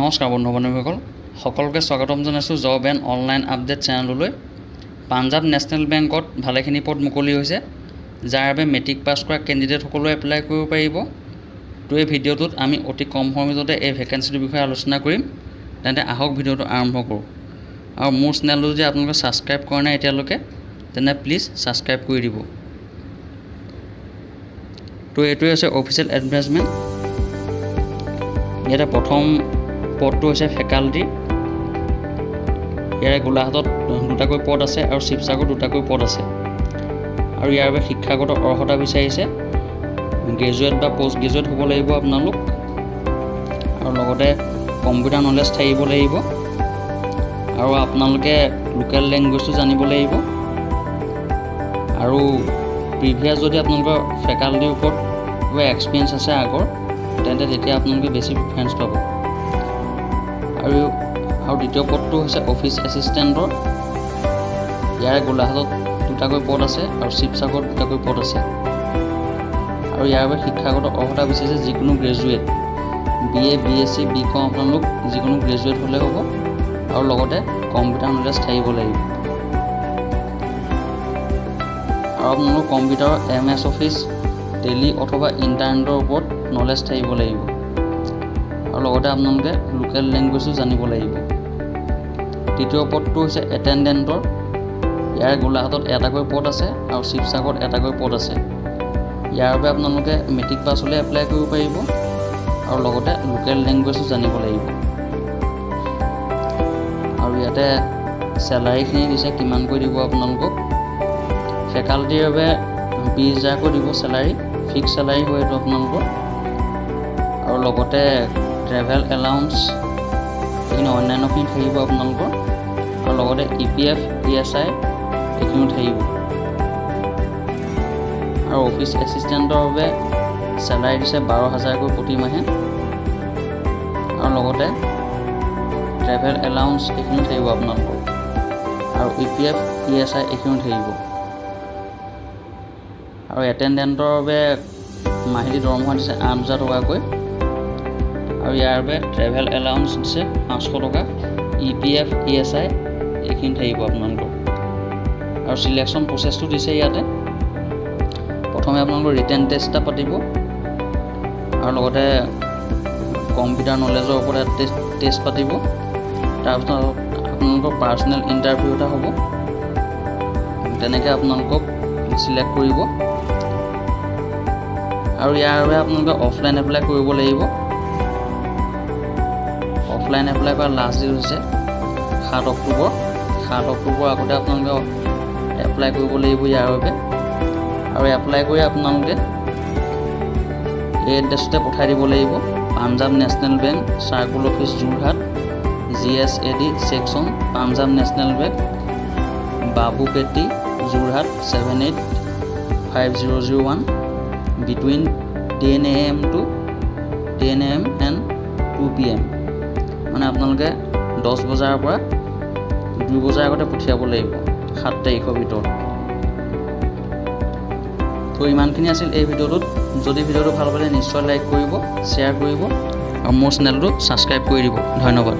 নমস্কাৰ বন্ধু বান্ধৱীসকল, সকলোকে স্বাগতম জনাইছোঁ জব এণ্ড অনলাইন আপডেট চেনেললৈ। পাঞ্জাৱ নেশ্যনেল বেংকত ভালেখিনি পদ মুকলি হৈছে, যাৰ বাবে মেট্ৰিক পাছ কৰা কেণ্ডিডেটসকলেও এপ্লাই কৰিব পাৰিব। তো এই ভিডিঅ'টোত আমি অতি কম সময়ৰ ভিতৰতে এই ভেকেঞ্চিটোৰ বিষয়ে আলোচনা কৰিম। তেন্তে আহক ভিডিঅ'টো আৰম্ভ কৰোঁ। আৰু মোৰ চেনেলটো যদি আপোনালোকে ছাবস্ক্ৰাইব কৰা নাই এতিয়ালৈকে, তেনে প্লিজ ছাবস্ক্ৰাইব কৰি দিব। তো এইটোৱে হৈছে অফিচিয়েল এডভাৰটাইজমেণ্ট। ইয়াতে প্ৰথম পদটো হৈছে ফেকাল্টি। ইয়াৰে গোলাঘাটত দুটাকৈ পদ আছে আৰু শিৱসাগৰত দুটাকৈ পদ আছে। আৰু ইয়াৰ বাবে শিক্ষাগত অৰ্হতা বিচাৰিছে গ্ৰেজুৱেট বা পষ্ট গ্ৰেজুৱেট হ'ব লাগিব আপোনালোক, আৰু লগতে কম্পিউটাৰ নলেজ থাকিব লাগিব, আৰু আপোনালোকে লোকেল লেংগুৱেজটো জানিব লাগিব, আৰু প্ৰিভিয়াছ যদি আপোনালোকৰ ফেকাল্টিৰ ওপৰত কিবা এক্সপিৰিয়েঞ্চ আছে আগৰ, তেন্তে তেতিয়া আপোনালোকে বেছি প্ৰিফাৰেঞ্চ পাব। আৰু আৰু দ্বিতীয় পদটো হৈছে অফিচ এছিষ্টেণ্টৰ। ইয়াৰে গোলাঘাটত দুটাকৈ পদ আছে আৰু শিৱসাগৰত দুটাকৈ পদ আছে। আৰু ইয়াৰ বাবে শিক্ষাগত অৰ্হতা বিচাৰিছে যিকোনো graduate, B A, B S C, B Com, আপোনালোক যিকোনো গ্ৰেজুৱেট হ'লে হ'ব, আৰু লগতে কম্পিউটাৰ নলেজ থাকিব লাগিব। আৰু আপোনালোক কম্পিউটাৰৰ এম এছ অফিচ, টেলি অথবা ইণ্টাৰনেটৰ ওপৰত নলেজ থাকিব লাগিব, আৰু লগতে আপোনালোকে লোকেল লেংগুৱেজো জানিব লাগিব। তৃতীয় পদটো হৈছে এটেণ্ডেণ্টৰ। ইয়াৰ গোলাঘাটত এটাকৈ পদ আছে আৰু শিৱসাগৰত এটাকৈ পদ আছে। ইয়াৰ বাবে আপোনালোকে মেট্ৰিক পাছ হ'লে এপ্লাই কৰিব পাৰিব, আৰু লগতে লোকেল লেংগুৱেজো জানিব লাগিব। আৰু ইয়াতে চেলাৰীখিনি দিছে কিমানকৈ দিব আপোনালোকক। ফেকাল্টিৰ বাবে 20 হাজাৰকৈ দিব চেলাৰী, ফিক্স চেলাৰী হয় এইটো আপোনালোকৰ। আৰু লগতে ট্ৰেভেল এলাউন্স, এইখিনি অন্যান্যখিনি থাকিব আপোনালোকৰ, আৰু লগতে E P F, E S I এইখিনিও থাকিব। আৰু অফিচ এছিষ্টেণ্টৰ বাবে চেলাৰী দিছে 12 হাজাৰকৈ প্ৰতি মাহে, আৰু লগতে ট্ৰেভেল এলাউন্স এইখিনিও থাকিব আপোনালোকৰ, আৰু E P F, E S I এইখিনিও থাকিব। আৰু এটেণ্ডেণ্টৰ বাবে মাহিলী দৰমহা দিছে 8 হাজাৰ টকাকৈ, আৰু ইয়াৰ বাবে ট্ৰেভেল এলাউন্স দিছে 500 টকা, E P F, E S I এইখিনি থাকিব আপোনালোকৰ। আৰু চিলেকশ্যন প্ৰচেছটো দিছে ইয়াতে। প্ৰথমে আপোনালোকৰ ৰিটেন টেষ্ট এটা পাতিব, আৰু লগতে কম্পিউটাৰ নলেজৰ ওপৰত এটা টেষ্ট পাতিব। তাৰপিছত আপোনালোকৰ পাৰ্চনেল ইণ্টাৰভিউ এটা হ'ব। তেনেকৈ আপোনালোকক চিলেক্ট কৰিব। আৰু ইয়াৰ বাবে আপোনালোকে অফলাইন এপ্লাই কৰিব লাগিব। অফলাইন এপ্লাই কৰাৰ লাষ্ট ডেট হৈছে 7 অক্টোবৰ। 7 অক্টোবৰ আগতে আপোনালোকে এপ্লাই কৰিব লাগিব ইয়াৰ বাবে। আৰু এপ্লাই কৰি আপোনালোকে এই এড্ৰেছতে পঠাই দিব লাগিব: Punjab national bank, circle office, Jorhat, G S A D section, Punjab national bank, Babupeti, Jorhat 785001, between 10 a.m. to 10 a.m. and 2 p.m. মানে আপোনালোকে 10 বজাৰ পৰা 2 বজাৰ আগতে পঠিয়াব লাগিব 7 তাৰিখৰ ভিতৰত। তো ইমানখিনি আছিল এই ভিডিঅ'টোত। যদি ভিডিঅ'টো ভাল পালে নিশ্চয় লাইক কৰিব, শ্বেয়াৰ কৰিব আৰু মোৰ চেনেলটো ছাবস্ক্ৰাইব কৰি দিব। ধন্যবাদ।